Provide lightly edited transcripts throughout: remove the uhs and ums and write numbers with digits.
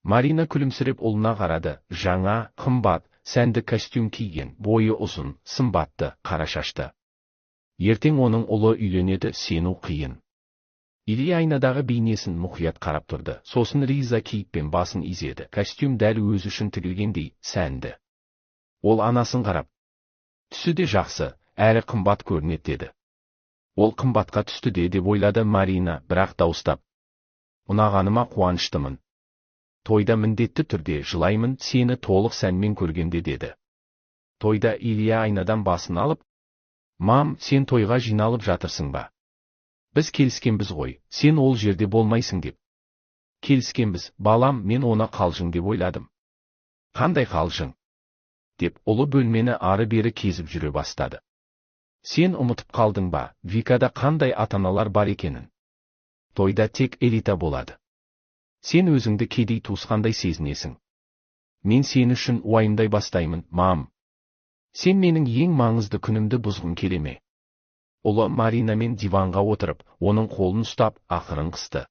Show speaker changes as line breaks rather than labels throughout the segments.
Марина күлімсіреп ұлына қарады, жаңа, қымбат, сәнді костюм киген, бойы ұзын, сымбатты, қара шашты. Ертең оның ұлы үйленеді, сену қиын. Илья айнадағы бейнесін мұқият қарап тұрды, сосын риза кейіппен басын изеді, костюм дәл өзі үшін тігілгендей, сәнді. Ол анасын қарап, түсі де жақсы, әрі қымбат көрінеді деді. Ол қымбатқа түсті де деп ойлады Марина, бірақ дауыстап. Ұнағаныма қуаныштымын. Тойда міндетті түрде жылаймын, сені толық сәнмен көргенде деді. Тойда Илья айнадан басын алып, «Мам, сен тойға жиналып жатырсың ба? Біз келіскенбіз ғой, сен ол жерде болмайсың деп». Келіскенбіз, балам, мен оны қалжың деп ойладым. Қандай қалжың? Деп ұлы бөлмені ары-бері кезіп жүре бастады. Сен ұмытып қалдың ба, Викада қандай ата-аналар бар екенін? Тойда тек элита болады. Сен өзіңді кедей туысқандай сезінесің. Мен сен үшін уайымдай бастаймын, мам. Сен менің ең маңызды күнімді бұзғың келе ме? Ұлы Маринамен диванға отырып, оның қолын ұстап, ақырын қысты.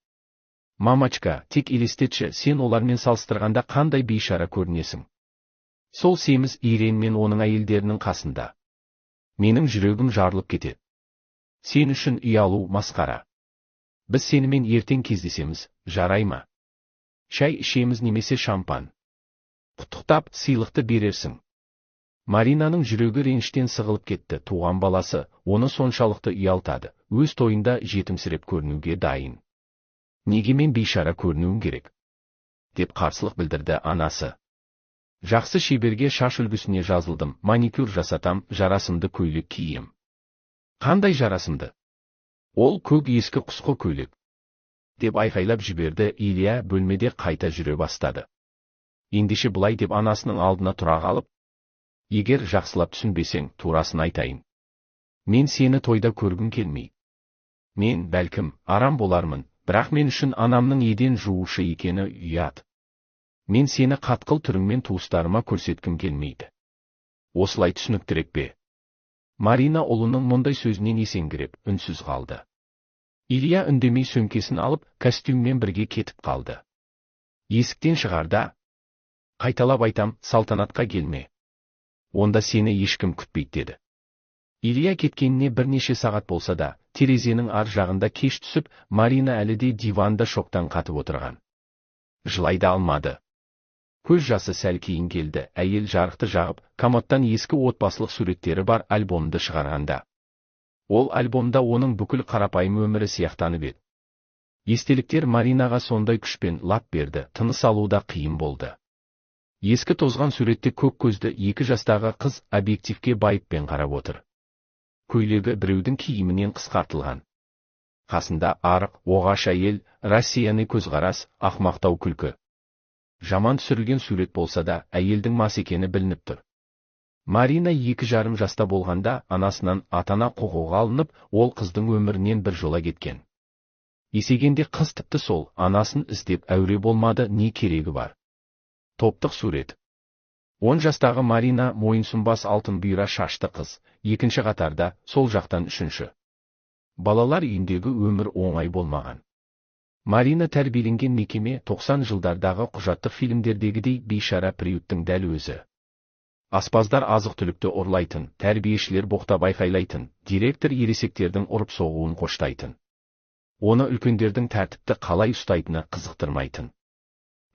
Мамочка, тек елестетші, сен олармен салыстырғанда қандай бейшара көрінесің. Сол семіз Ирен мен оның әйелдерінің қасында. Менің жүрегім жарылып кетеді. Сен үшін ұялу масқара. Біз сенімен ертең кездесеміз, жарай ма? Шай ішеміз немесе шампан. Құттықтап, сыйлықты берерсің. Маринаның жүрегі реніштен сығылып кетті, туған баласы, оны соншалықты ұялтады, өз тойында жетімсіреп көрінуге дайын. Неге мен бейшара көрінуім керек? Деп қарсылық білдірді анасы. Жақсы шеберге шаш үлгісіне жазылдым, маникюр жасатам, жарасымды көйлек кием. Қандай жарасымды? Ол көк ескі құсқы көйлек. Деп айқайлап жіберді Илья, бөлмеде қайта жүре бастады. Ендеше былай деп анасының алдына тұра қалып, егер жақсылап түсінбесең, турасын айтайын. Мен сені тойда көргім келмей. Мен, бәлкім, арам болармын, бірақ мен үшін анамның еден жуушы екені ұят. Мен сені қатқыл түріңмен туыстарыма көрсеткім келмейді. Осылай түсініктірек пе? Марина ұлының мұндай сөзінен есеңгіреп, үнсіз қалды. Илья үндемей сөмкесін алып, костюммен бірге кетіп қалды. Есіктен шығарда, қайталап айтам, салтанатқа келме. Онда сені ешкім күтпейді деді. Илья кеткеніне бірнеше сағат болса да, терезенің ар жағында кеш түсіп, Марина әлі де диванда шоктан қатып отырған. Жылай да алмады. Көз жасы сәл кейін келді, әйел жарықты жағып, комодтан ескі отбасылық суреттері бар альбомды шығарғанда. Ол альбомда оның бүкіл қарапайым өмірі сияқтанып еді. Естеліктер Маринаға сондай күшпен лап берді, тыныс алу да қиын болды. Ескі тозған суретте көк көзді 2 жастағы қыз объективке байыппен қарап отыр. Көйлегі біреудің киімінен қысқартылған. Қасында арық, оғаш әйел, Россияны көзқарас, ақмақтау күлкі. Жаман түсірілген сурет болса да, әйелдің мас екені білініп тұр. Марина 2,5 жаста болғанда, анасынан ата-ана құқығы алынып, ол қыздың өмірінен бір жола кеткен. Есейгенде қыз тіпті сол, анасын іздеп әуре болмады, не керегі бар. Топтық сурет. 10 жастағы Марина мойынсұнбас алтын бұйра шашты қыз, екінші қатарда, сол жақтан үшінші. Балалар үйіндегі өмір оңай болмаған. Марина тәрбиеленген мекеме 90 жылдардағы құжаттық фильмдердегідей бейшара приюттың дәл өзі. Аспаздар азық-түлікті ұрлайтын, тәрбиешілер боқтап айқайлайтын, директор ересектердің ұрып-соғуын қоштайтын. Оны үлкендердің тәртіпті қалай ұстайтыны қызықтырмайтын.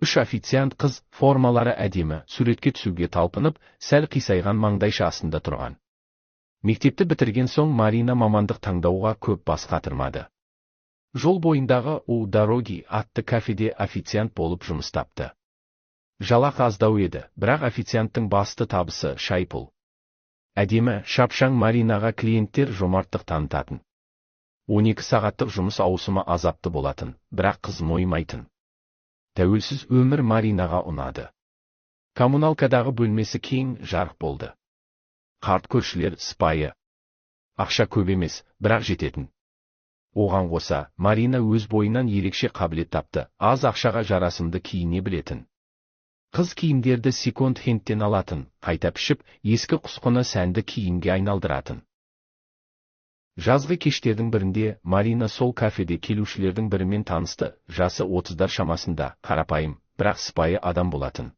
3 официант қыз формалары әдемі, суретке түсуге талпынып, сәл қисайған маңдайша астында тұрған. Мектепті бітірген соң Марина мамандық таңдауға көп бас қатырмады. Жол бойындағы «У дороги» атты кафеде официант болып жұмыс тапты. Жалақы аздау еді, бірақ официанттың басты табысы шай пұл. Әдемі, шапшаң Маринаға клиенттер жомарттық танытатын. 12 сағаттық жұмыс ауысымы азапты болатын, бірақ қыз мойымайтын. Тәуелсіз өмір Маринаға ұнады. Коммуналкадағы бөлмесі кең, жарық болды. Қарт көршілер сыпайы. Ақша көп емес, бірақ жететін. Оған қоса, Марина өз бойынан ерекше қабілет тапты, аз ақшаға жарасымды киіне білетін. Қыз киімдерді секонд-хендтен алатын, қайта пішіп, ескі құсқыны сәнді киімге айналдыратын. Жазғы кештердің бірінде Марина сол кафеде келушілердің бірімен танысты, жасы 30-дар шамасында, қарапайым, бірақ сыпайы адам болатын.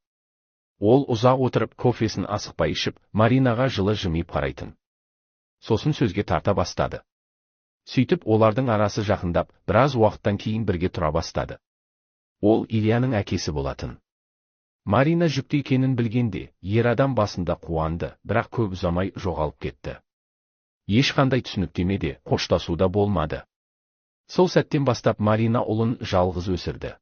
Ол ұзақ отырып, кофесін асықпай ішіп, Маринаға жылы жымиып қарайтын. Сосын сөзге тарта бастады. Сөйтіп, олардың арасы жақындап, біраз уақыттан кейін бірге тұра бастады. Ол Ильяның әкесі болатын. Марина жүкті екенін білгенде, ер адам басында қуанды, бірақ көп ұзамай жоғалып кетті. Ешқандай түсініктеме де, қоштасу да болмады. Сол сәттен бастап Марина ұлын жалғыз өсірді.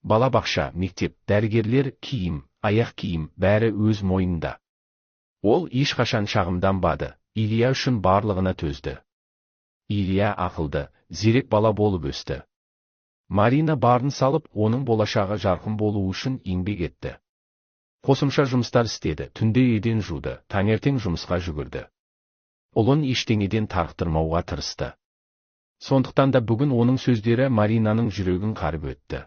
Балабақша, мектеп, дәрігерлер, киім, аяқ киім, бәрі өз мойнында. Ол ешқашан шағымданбады, Илья үшін барлығына төзді. Илья ақылды, зерек бала болып өсті. Марина барын салып, оның болашағы жарқын болуы үшін еңбек етті. Қосымша жұмыстар істеді, түнде еден жуды, таңертең жұмысқа жүгірді. Ұлын ештеңеден тарықтырмауға тырысты. Сондықтан да бүгін оның сөздері Маринаның жүрегін қарып өтті.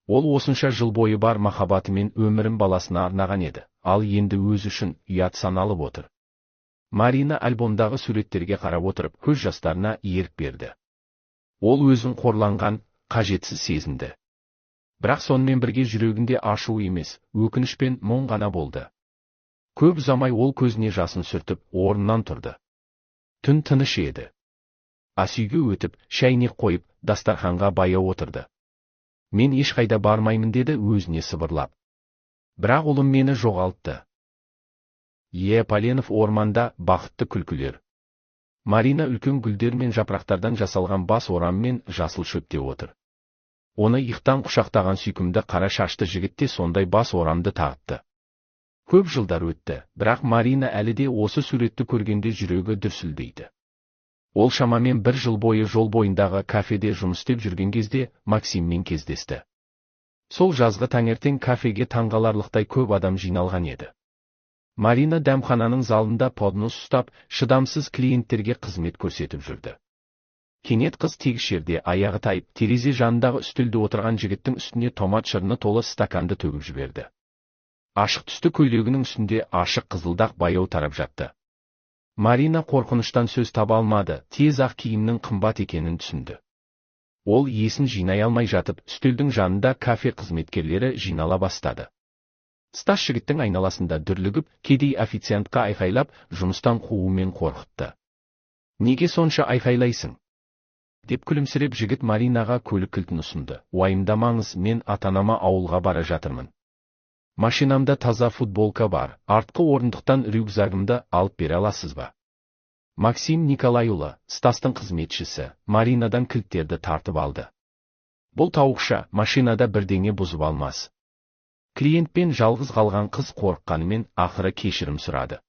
Ол осынша жыл бойы бар махаббатымен өмірін баласына арнаған еді, ал енді өзі үшін ұят саналып отыр. Марина альбомдағы суреттерге қарап отырып, көз жастарына ерік берді. Ол өзін қорланған, қажетсіз сезінді. Бірақ сонымен бірге жүрегінде ашу емес, өкініш пен мұң ғана болды. Көп ұзамай ол көзіне жасын сүртіп, орнынан тұрды. Түн тыныш еді. Асүйге өтіп, шәйнек қойып, дастарханға баяу отырды. Мен ешқайда бармаймын, деді өзіне сыбырлап. Бірақ ұлым мені жоғалтты. Е. Поленов орманда бақытты күлкілер. Марина үлкен гүлдер мен жапырақтардан жасалған бас ораммен жасыл шөпте отыр. Оны иықтан құшақтаған сүйкімді қара шашты жігіт те сондай бас орамды тағыпты. Көп жылдар өтті, бірақ Марина әлі де осы суретті көргенде жүрегі дүрсілдейді. Ол шамамен бір жыл бойы жол бойындағы кафеде жұмыс істеп жүрген кезде Максиммен кездесті. Сол жазғы таңертең кафеге таңғаларлықтай көп адам жиналған еді. Марина дәмхананың залында поднос ұстап, шыдамсыз клиенттерге қызмет көрсетіп жүрді. Кенет қыз тегіс жерде аяғы тайып, терезе жанындағы үстелде отырған жігіттің үстіне томат шырыны толы стаканды төгіп жіберді. Ашық түсті көйлегінің үстінде ашық қызылдақ баяу тарап жатты. Марина қорқыныштан сөз таба алмады, тез-ақ киімнің қымбат екенін түсінді. Ол есін жинай алмай жатып, үстелдің жанында кафе қызметкерлері жинала бастады. Стас жігіттің айналасында дүрлігіп, кедей официантқа айқайлап, жұмыстан қуумен қорқытты. Неге сонша айқайлайсың? Деп күлімсіреп жігіт Маринаға көлік кілтін ұсынды. Уайымдамаңыз, мен ата-анама ауылға бара жатырмын. Машинамда таза футболка бар, артқы орындықтан рюкзагымды алып бере аласыз ба? Максим Николайұлы, Стастың қызметшісі, Маринадан кілттерді тартып алды. Бұл тауықша машинада бірдеңе бұзып алмас. Клиентпен жалғыз қалған қыз қорыққанымен ақыры кешірім сұрады.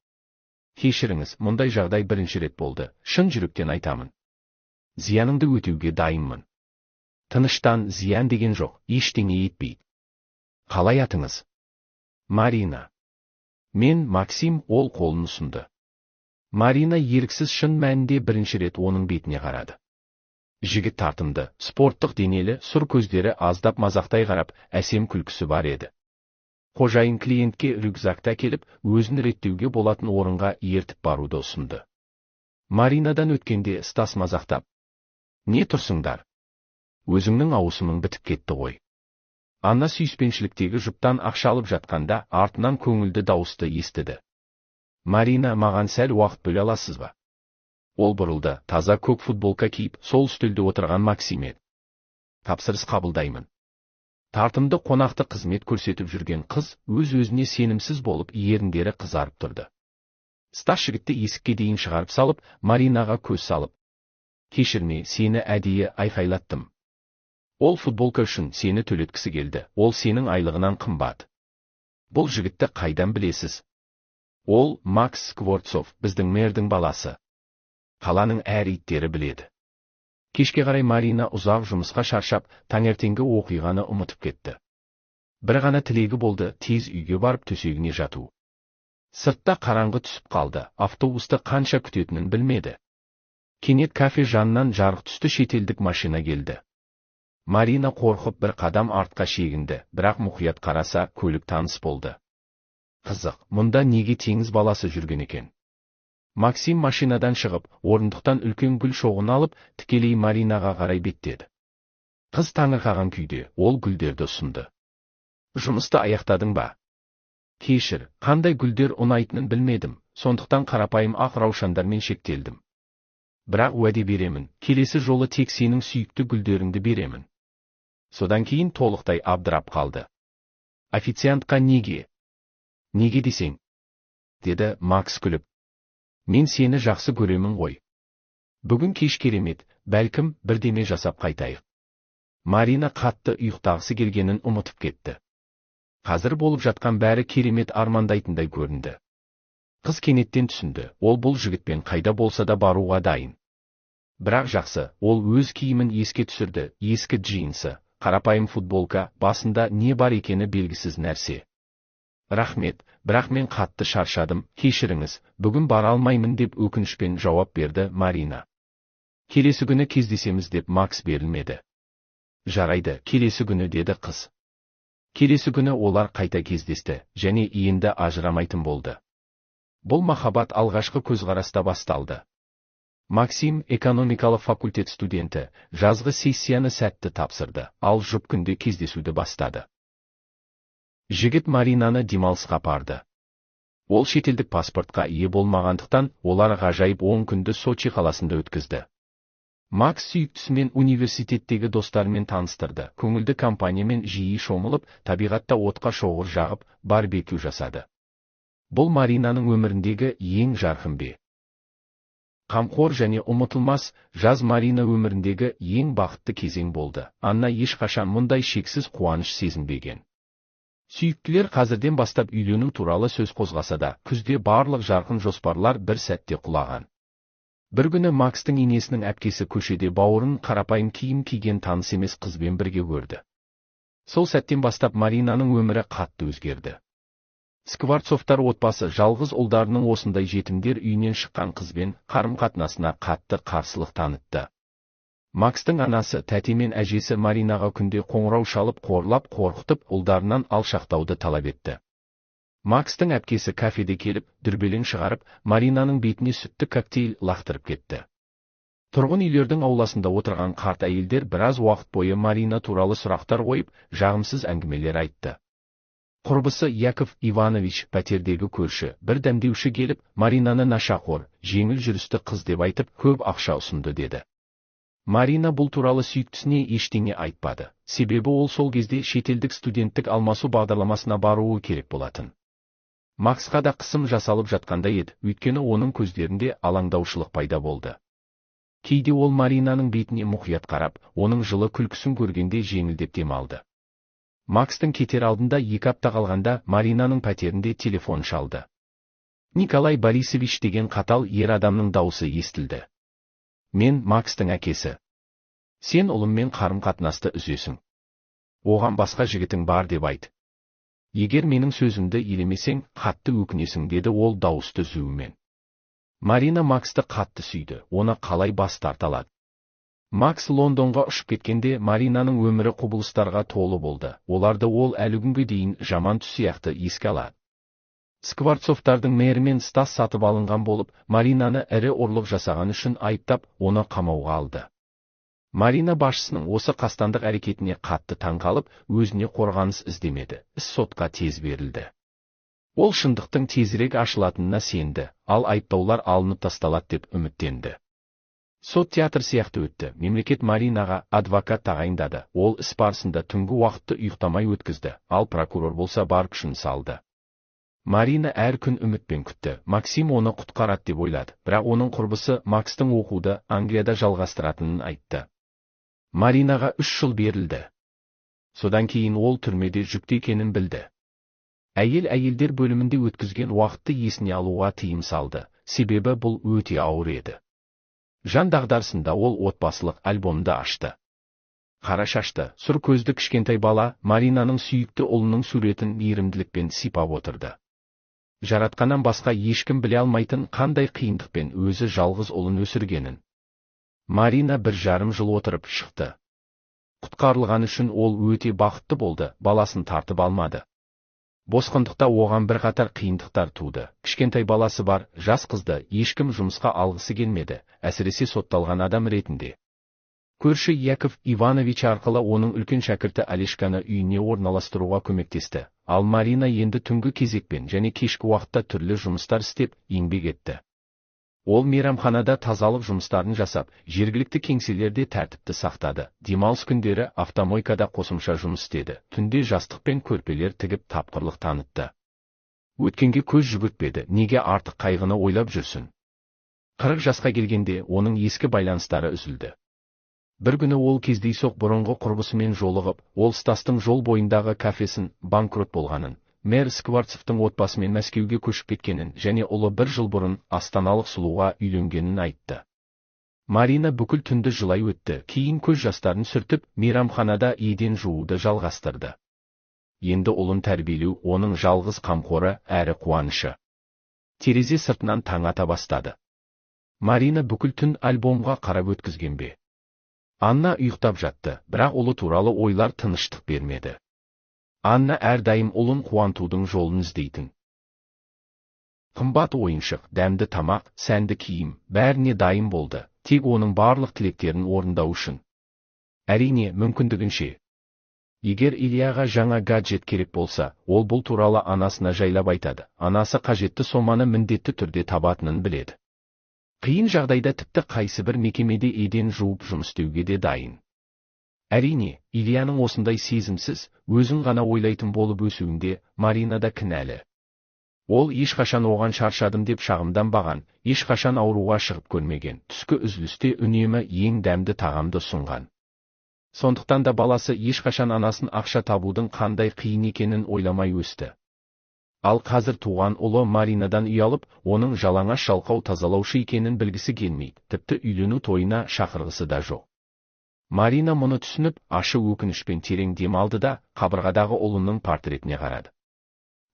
Кешіріңіз, мұндай жағдай бірінші рет болды, шын жүректен айтамын. Зияныңды өтеуге дайынмын. Тыныштан зиян деген жоқ, ештеңе етпейді. Қалай атыңыз? Марина. Мен Максим, ол қолын ұсынды. Марина еріксіз шын мәнінде бірінші рет оның бетіне қарады. Жігіт тартымды, спорттық денелі, сұр көздері аздап мазақтай қарап, әсем күлкісі бар еді. Қожайын клиентке рюкзакты әкеліп, өзін реттеуге болатын орынға ертіп баруды ұсынды. Маринадан өткенде Стас мазақтап: Не тұрсыңдар? Өзіңнің ауысымың бітіп кетті ғой. Анна сүйіспеншіліктегі жұптан ақша алып жатқанда артынан көңілді дауысты естіді. Марина, маған сәл уақыт бөле аласыз ба? Ол бұрылды, таза көк футболка киіп, сол үстелде отырған Максим еді. Тапсырыс қабылдаймын. Тартымды қонақты қызмет көрсетіп жүрген қыз өз-өзіне сенімсіз болып, еріндері қызарып тұрды. Стас жігітті есікке дейін шығарып салып, Маринаға көз салып: Кешірме, сені әдейі айқайлаттым. Ол футболка үшін сені төлеткісі келді, ол сенің айлығынан қымбат. Бұл жігітті қайдан білесіз? Ол Макс Скворцов, біздің мэрдің баласы. Қаланың әр иттері біледі. Кешке қарай Марина ұзақ жұмысқа шаршап, таңертеңгі оқиғаны ұмытып кетті. Бір ғана тілегі болды, тез үйге барып төсегіне жату. Сыртта қараңғы түсіп қалды, автобусты қанша күтетінін білмеді. Кенет кафе жанынан жарық түсті шетелдік машина келді. Марина қорқып бір қадам артқа шегінді, бірақ мұқият қараса, көлік таныс болды. Қызық, мұнда неге теңіз баласы жүрген екен? Максим машинадан шығып, орындықтан үлкен гүл шоғын алып, тікелей Маринаға қарай беттеді. Қыз таңырқаған күйде ол гүлдерді ұсынды. Жұмысты аяқтадың ба? Кешір, қандай гүлдер ұнайтынын білмедім, сондықтан қарапайым ақ раушандармен шектелдім. Бірақ уәде беремін, келесі жолы тек сенің сүйікті гүлдеріңді беремін. Содан кейін толықтай абдырап қалды. Официантқа неге? Неге десең? Деді Макс күліп. Мен сені жақсы көремін ғой. Бүгін кеш керемет, бәлкім, бірдеме жасап қайтайық. Марина қатты ұйықтағысы келгенін ұмытып кетті. Қазір болып жатқан бәрі керемет армандайтындай көрінді. Қыз кенеттен түсінді, ол бұл жігітпен қайда болса да баруға дайын. Бірақ жақсы, ол өз киімін еске түсірді, ескі джинсы, қарапайым футболка, басында не бар екені белгісіз нәрсе. Рахмет, бірақ мен қатты шаршадым, кешіріңіз, бүгін бара алмаймын деп өкінішпен жауап берді Марина. Келесі күні кездесеміз деп Макс берілмеді. Жарайды, келесі күні, деді қыз. Келесі күні олар қайта кездесті, және енді ажырамайтын болды. Бұл махаббат алғашқы көзқараста басталды. Максим, экономикалық факультет студенті, жазғы сессияны сәтті тапсырды, ал жұп күнде кездесуді бастады. Жігіт Маринаны демалысқа апарды. Ол шетелдік паспортқа ие болмағандықтан, олар ғажайып 10 күнді Сочи қаласында өткізді. Макс сүйіктісімен университеттегі достарымен таныстырды, көңілді компаниямен жиі шомылып, табиғатта отқа шоғыр жағып, барбекю жасады. Бұл Маринаның өміріндегі ең жарқын бе. Қамқор және ұмытылмас жаз Марина өміріндегі ең бақытты кезең болды. Анна ешқашан мұндай шексіз қуаныш сезінбеген. Сүйіктілер қазірден бастап үйлену туралы сөз қозғаса да, күзде барлық жарқын жоспарлар бір сәтте құлаған. Бір күні Макстың енесінің әпкесі көшеде бауырын қарапайым киім киген таныс емес қызбен бірге көрді. Сол сәттен бастап Маринаның өмірі қатты өзгерді. Скворцовтар отбасы жалғыз ұлдарының осындай жетімдер үйінен шыққан қызбен қарым-қатынасына қатты қарсылық танытты. Макстың анасы, тәте мен әжесі Маринаға күнде қоңырау шалып, қорлап, қорқытып, ұлдарынан алшақтауды талап етті. Макстың әпкесі кафеде келіп, дүрбелең шығарып, Маринаның бетіне сүтті коктейль лақтырып кетті. Тұрғын үйлердің ауласында отырған қарт әйелдер біраз уақыт бойы Марина туралы сұрақтар қойып, жағымсыз әңгімелер айтты. Құрбысы Яков Иванович, пәтердегі көрші, бір дәмдеуші келіп, Маринаны нашақор, жеңіл жүрісті қыз деп айтып, көп ақша ұсынды деді. Марина бұл туралы сүйіктісіне ештеңе айтпады, себебі ол сол кезде шетелдік студенттік алмасу бағдарламасына баруы керек болатын. Максқа да қысым жасалып жатқандай еді, өйткені оның көздерінде алаңдаушылық пайда болды. Кейде ол Маринаның бетіне мұқият қарап, оның жылы күлкісін көргенде жеңілдеп демалды. Макстың кетер алдында 2 апта қалғанда Маринаның пәтерінде телефон шалды. Николай Борисович деген қатал ер адамның даусы естілді. Мен Макстың әкесі. Сен ұлыммен қарым-қатынасты үзесің. Оған басқа жігітің бар деп айт. Егер менің сөзімді елемесең, қатты өкінесің, деді ол дауысты үзуімен. Марина Максты қатты сүйді, оны қалай бас тарта алады? Макс Лондонға ұшып кеткенде Маринаның өмірі құбылыстарға толы болды. Оларды ол әлі күнге дейін жаман түс сияқты еске алады. Скворцовтардың мэрі мен Стас сатып алынған болып, Маринаны ірі ұрлық жасаған үшін айыптап, оны қамауға алды. Марина басшысының осы қастандық әрекетіне қатты таңқалып, өзіне қорғаныс іздемеді. Іс сотқа тез берілді. Ол шындықтың тезірек ашылатынына сенді, ал айыптаулар алынып тасталады деп үміттенді. Сот театр сияқты өтті. Мемлекет Маринаға адвокат тағайындады. Ол іс барысында түнгі уақытты ұйықтамай өткізді, ал прокурор болса бар күшін салды. Марина әр күн үмітпен күтті. Максим оны құтқарады деп ойлады, бірақ оның құрбысы Макстың оқуды Англияда жалғастыратынын айтты. Маринаға 3 жыл берілді. Содан кейін ол түрмеде жүкті екенін білді. Әйел әйелдер бөлімінде өткізген уақытты есіне алуға тыйым салды, себебі бұл өте ауыр еді. Жан дағдарысында ол отбасылық альбомды ашты. Қара шашты, сұр көзді кішкентай бала Маринаның сүйікті ұлының суретін мейірімділікпен сипап отырды. Жаратқаннан басқа ешкім біле алмайтын қандай қиындықпен өзі жалғыз ұлын өсіргенін. Марина 1,5 жыл отырып шықты. Құтқарылған үшін ол өте бақытты болды, баласын тартып алмады. Босқындықта оған бірқатар қиындықтар туды. Кішкентай баласы бар жас қызды ешкім жұмысқа алғысы келмеді, әсіресе сотталған адам ретінде. Көрші Яков Иванович арқылы оның үлкен шәкірті Алешканы үйіне орналастыруға көмектесті, ал Марина енді түнгі кезекпен және кешкі уақытта түрлі жұмыстар істеп, еңбек етті. Ол мейрамханада тазалық жұмыстарын жасап, жергілікті кеңселерде тәртіпті сақтады. Демалыс күндері автомойкада қосымша жұмыс істеді, түнде жастық пен көрпелер тігіп тапқырлық танытты. Өткенге көз жүгіртпеді, неге артық қайғыны ойлап жүрсін? 40 жасқа келгенде оның ескі байланыстары үзілді. Бір күні ол кездейсоқ бұрынғы құрбысымен жолығып, ол Стастың жол бойындағы кафесін банкрот болғанын, мэр Скворцовтың отбасымен Мәскеуге көшіп кеткенін және ұлы бір жыл бұрын астаналық сұлуға үйленгенін айтты. Марина бүкіл түнді жылай өтті, кейін көз жастарын сүртіп, мейрамханада еден жууды жалғастырды. Енді ұлын тәрбиелеу оның жалғыз қамқоры әрі қуанышы. Терезе сыртынан таң ата бастады. Марина бүкіл түн альбомға қарап өткізген бе? Анна ұйықтап жатты, бірақ ұлы туралы ойлар тыныштық бермеді. Анна әрдайым ұлын қуантудың жолын іздейтін. Қымбат ойыншық, дәмді тамақ, сәнді киім, бәріне дайын болды, тек оның барлық тілектерін орындау үшін. Әрине, мүмкіндігінше. Егер Ильяға жаңа гаджет керек болса, ол бұл туралы анасына жайлап айтады. Анасы қажетті соманы міндетті түрде табатынын біледі. Қиын жағдайда тіпті қайсы бір мекемеде еден жуып жұмыс істеуге де дайын. Әрине, Ильяның осындай сезімсіз, өзін ғана ойлайтын болып өсуінде Марина да кінәлі. Ол ешқашан оған шаршадым деп шағымданбаған, ешқашан ауруға шығып көрмеген, түскі үзілісте үнемі ең дәмді тағамды ұсынған. Сондықтан да баласы ешқашан анасын ақша табудың қандай қиын екенін ойламай өсті. Ал қазір туған ұлы Маринадан ұялып, оның жалаңаш жалқау тазалаушы екенін білгісі келмейді, тіпті үйлену тойына шақырғысы да жоқ. Марина мұны түсініп, ашы өкінішпен терең дем алды да, қабырғадағы ұлының портретіне қарады.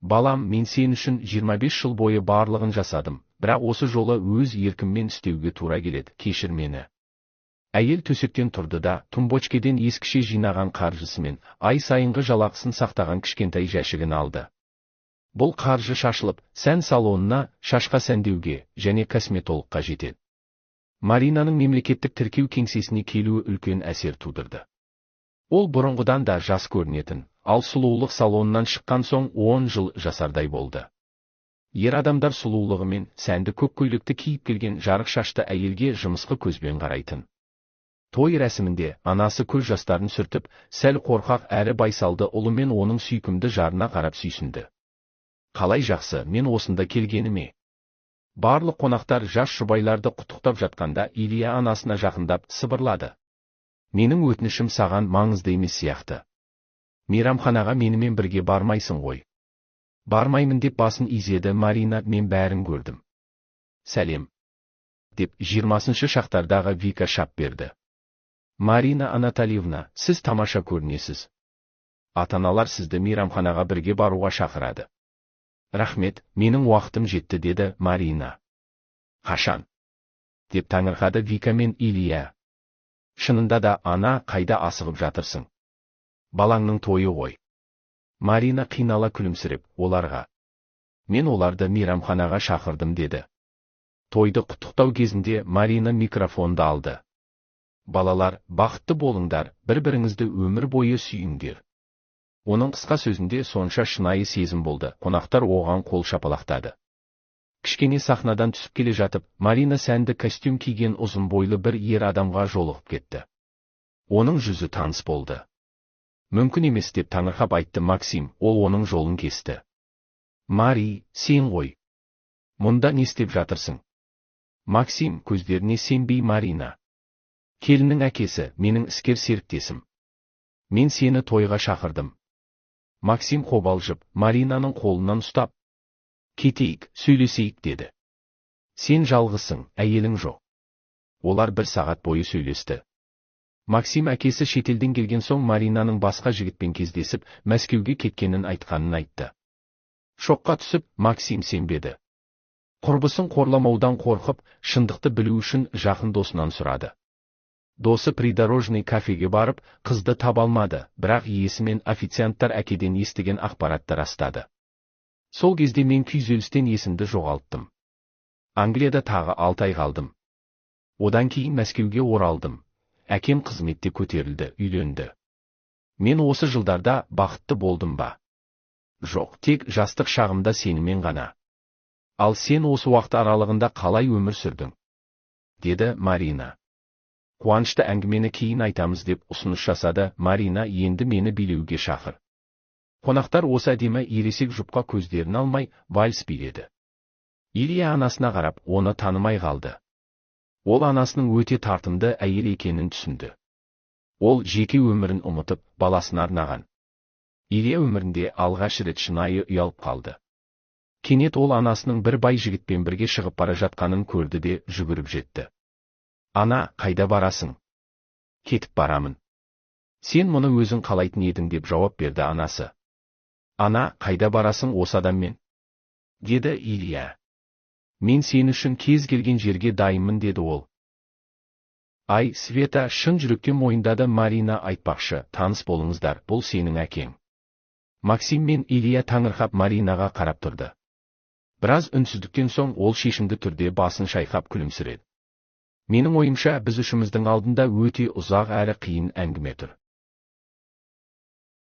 Балам, мен сен үшін 25 жыл бойы барлығын жасадым, бірақ осы жолы өз еркіммен істеуге тура келеді, кешір мені. Әйел төсектен тұрды да, тумбочкеден ескіше жинаған қаржысымен, ай сайынғы жалақысын сақтаған кішкентай жәшігін алды. Бұл қаржы шашылып, сән салонына, шашқа сәндеуге және косметологқа жетеді. Маринаның мемлекеттік тіркеу кеңсесіне келуі үлкен әсер тудырды. Ол бұрынғыдан да жас көрінетін, ал сұлулық салонынан шыққан соң 10 жыл жасардай болды. Ер адамдар сұлулығымен сәнді көк көйлекті киіп келген жарық шашты әйелге жымысқы көзбен қарайтын. Той рәсімінде анасы көз жастарын сүртіп, сәл қорқақ әрі байсалды ұлы мен оның сүйкімді жарына қарап сүйсінді. Қалай жақсы, мен осында келгеніме. Барлық қонақтар жас жұбайларды құттықтап жатқанда Илья анасына жақындап сыбырлады. Менің өтінішім саған маңызды емес сияқты. Мейрамханаға менімен бірге бармайсың ғой. Бармаймын деп басын изеді Марина, мен бәрін көрдім. Сәлем. Деп 20-шы шақтардағы Вика шап берді. Марина Анатольевна, сіз тамаша көрінесіз. Ата-аналар сізді мейрамханаға бірге баруға шақырады. Рахмет, менің уақытым жетті, деді Марина. Қашан? Деп таңырқады Вика мен Илья. Шынында да, ана, қайда асығып жатырсың? Балаңның тойы ғой. Марина қинала күлімсіреп, оларға. Мен оларды мейрамханаға шақырдым, деді. Тойды құттықтау кезінде Марина микрофонды алды. Балалар, бақытты болыңдар, бір-біріңізді өмір бойы сүйіңдер. Оның қысқа сөзінде сонша шынайы сезім болды, қонақтар оған қол шапалақтады. Кішкене сахнадан түсіп келе жатып, Марина сәнді костюм киген ұзын бойлы бір ер адамға жолығып кетті. Оның жүзі таныс болды. Мүмкін емес, деп таңырқап айтты Максим, ол оның жолын кесті. Мари, сен ғой. Мұнда не істеп жатырсың? Максим көздеріне сенбей Марина. Келіннің әкесі, менің іскер серіктесім. Мен сені тойға шақырдым. Максим қобалжып, Маринаның қолынан ұстап, кетейік, сөйлесейік, деді. Сен жалғызсың, әйелің жоқ. Олар бір сағат бойы сөйлесті. Максим әкесі шетелден келген соң Маринаның басқа жігітпен кездесіп, Мәскеуге кеткенін айтқанын айтты. Шокқа түсіп, Максим сенбеді. Құрбысын қорламаудан қорқып, шындықты білу үшін жақын досынан сұрады. Досы придорожный кафеге барып, қызды таба алмады, бірақ иесі мен официанттар әкеден естіген ақпаратты растады. Сол кезде мен күйзелістен есімді жоғалттым. Англияда тағы 6 ай қалдым. Одан кейін Мәскеуге оралдым. Әкем қызметте көтерілді, үйленді. Мен осы жылдарда бақытты болдым ба? Жоқ, тек жастық шағымда сенімен ғана. Ал сен осы уақыт аралығында қалай өмір сүрдің? Деді Марина. Қуанышты әңгімені кейін айтамыз, деп ұсыныс жасады Марина. Енді мені билеуге шақыр. Қонақтар осы әдемі ересек жұпқа көздерін алмай, вальс биледі. Илья анасына қарап, оны танымай қалды. Ол анасының өте тартымды әйел екенін түсінді. Ол жеке өмірін ұмытып, баласына арнаған. Илья өмірінде алғаш рет шынайы ұялып қалды. Кенет ол анасының бір бай жігітпен бірге шығып бара жатқанын көрді де, жүгіріп жетті. «Ана, қайда барасың?» «Кетіп барамын. Сен мұны өзің қалайтын едің», – деп жауап берді анасы. «Ана, қайда барасың осы адаммен?» – деді Илья. «Мен сен үшін кез келген жерге дайынмын», – деді ол. «Ай, Света шын жүректен мойындады Марина. Айтпақшы, таныс болыңыздар, бұл сенің әкең». Максим мен Илья таңырқап Маринаға қарап тұрды. Біраз үнсіздіктен соң ол шешімді түрде басын шайқап, күлімсіреді. «Менің ойымша, біз үшіміздің алдында өте ұзақ әрі қиын әңгіме тұр».